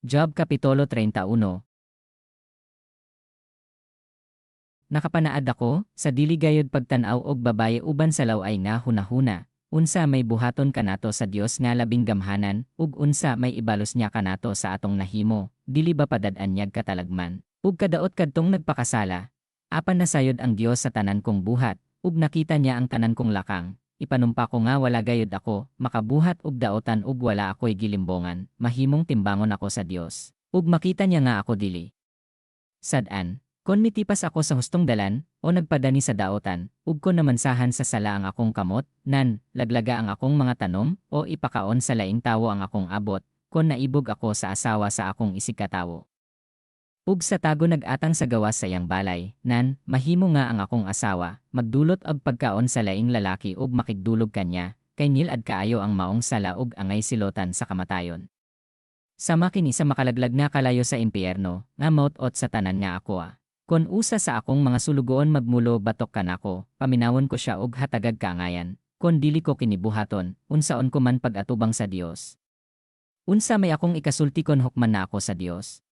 Job Kapitulo 31. Nakapanaad ako, sa dili gayud pagtan-aw og babaye uban sa laway nga hunahuna, unsa may buhaton kanato sa Dios nga labing gamhanan, ug unsa may ibalos niya kanato sa atong nahimo, dili ba padad-an niyag katalagman, ug kadaot kadtong nagpakasala? Apan nasayod ang Dios sa tanan kong buhat, ug nakita niya ang tanan kong lakang. Ipanumpa ko nga wala gayud ako makabuhat og daotan ug wala ako'y gilimbongan, mahimong timbangon ako sa Dios, ug makita niya nga ako dili. Sad-an, kon mitipas ako sa hustong dalan, o nagpadani sa daotan, ug kon namansahan sa sala ang akong kamot, nan, laglaga ang akong mga tanom, o ipakaon sa laing tawo ang akong abot, kon naibog ako sa asawa sa akong isigkatawo, ug sa tago nag-atang sa gawas sa iyang balay, nan, mahimo nga ang akong asawa, magdulot og pagkaon sa laing lalaki ug makigdulog kanya, kay nil-ad kaayo ang maong sala ug angay silotan sa kamatayon. Sama kini sa makalaglag nga kalayo sa impyerno, nga maut-ot sa tanan nga akoa. Kon usa sa akong mga sulugoon magmulo batok kanako, paminawon ko siya og hatagag kaangayan. Kon dili ko kini buhaton, unsaon ko man pag-atubang sa Dios? Unsa may akong ikasulti kon hukman na ako sa Dios?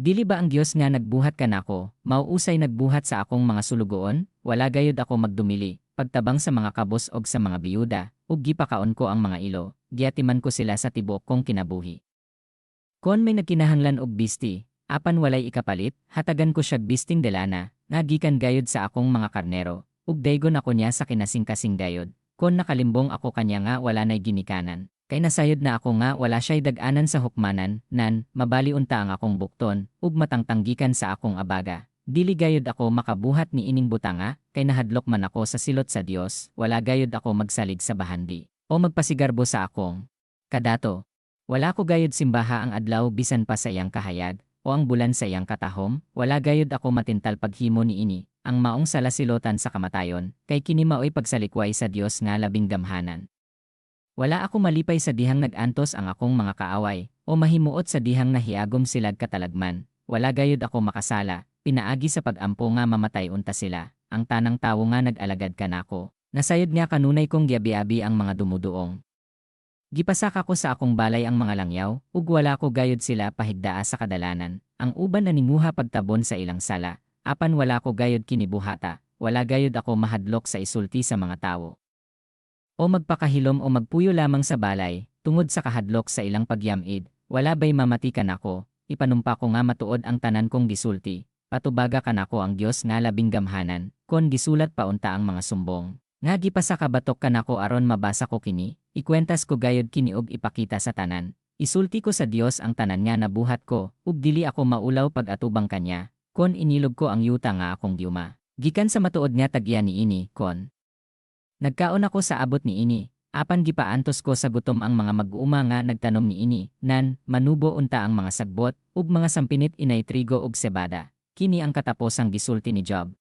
Dili ba ang Dios nga nagbuhat kanako, mao usay nagbuhat sa akong mga sulugoon? Wala gayud ako magdumili, pagtabang sa mga kabos og sa mga biyuda, ug gipakaon ko ang mga ilo, giatiman ko sila sa tibuok kong kinabuhi. Kon may nagkinahanglan og bisti, apan walay ikapalit, hatagan ko siyag bisting delana, nga gikan gayud sa akong mga karnero, ug daygon ako niya sa kinasingkasing gayud, kon nakalimbong ako kanya nga wala nay ginikanan, kay nasayod na ako nga wala siya'y dag-anan sa hukmanan, nan, mabali unta ang akong bukton, ug matangtang gikan sa akong abaga. Dili gayud ako makabuhat ni ining butanga, kay nahadlok man ako sa silot sa Dios, wala gayud ako magsalig sa bahandi, o magpasigarbo sa akong kadato. Wala ko gayud simbaha ang adlaw bisan pa sa iyang kahayag, o ang bulan sa iyang katahom, wala gayud ako matintal paghimo niini, ang maong sala silotan sa kamatayon, kay kini maoy pagsalikway sa Dios nga labing gamhanan. Wala ako malipay sa dihang nag-antos ang akong mga kaaway, o mahimuot sa dihang nahiagom silag katalagman, wala gayud ako makasala, pinaagi sa pag-ampo nga mamatay unta sila, ang tanang tawo nga nag-alagad kanako. Nasayod nga kanunay kong giabiabi ang mga dumuduong. Gipasaka ko sa akong balay ang mga langyaw, ug wala ko gayud sila pahigdaa sa kadalanan, ang uban naninguha pagtabon sa ilang sala, apan wala ko gayud kinibuhata, wala gayud ako mahadlok sa isulti sa mga tawo. O magpakahilom o magpuyo lamang sa balay, tungod sa kahadlok sa ilang pagyamid, wala bay mamati kanako, ipanumpa ko nga matuod ang tanan kong gisulti, patubaga kanako ang Dios nga labing gamhanan, kon gisulat pa unta ang mga sumbong. Nga gipasaka batok kanako aron mabasa ko kini, ikwentas ko gayud kini og ipakita sa tanan. Isulti ko sa Dios ang tanan nga nabuhat ko, ug dili ako maulaw pag-atubang kanya, kon inilog ko ang yuta nga akong giuma. Gikan sa matuod nga tagya niini, kon nagkaon ako sa abot niini, apan gipaantos ko sa gutom ang mga mag-uuma nga nagtanom niini, nan, manubo unta ang mga sagbot, ug mga sampinit inay trigo ug sebada. Kini ang kataposang gisulti ni Job.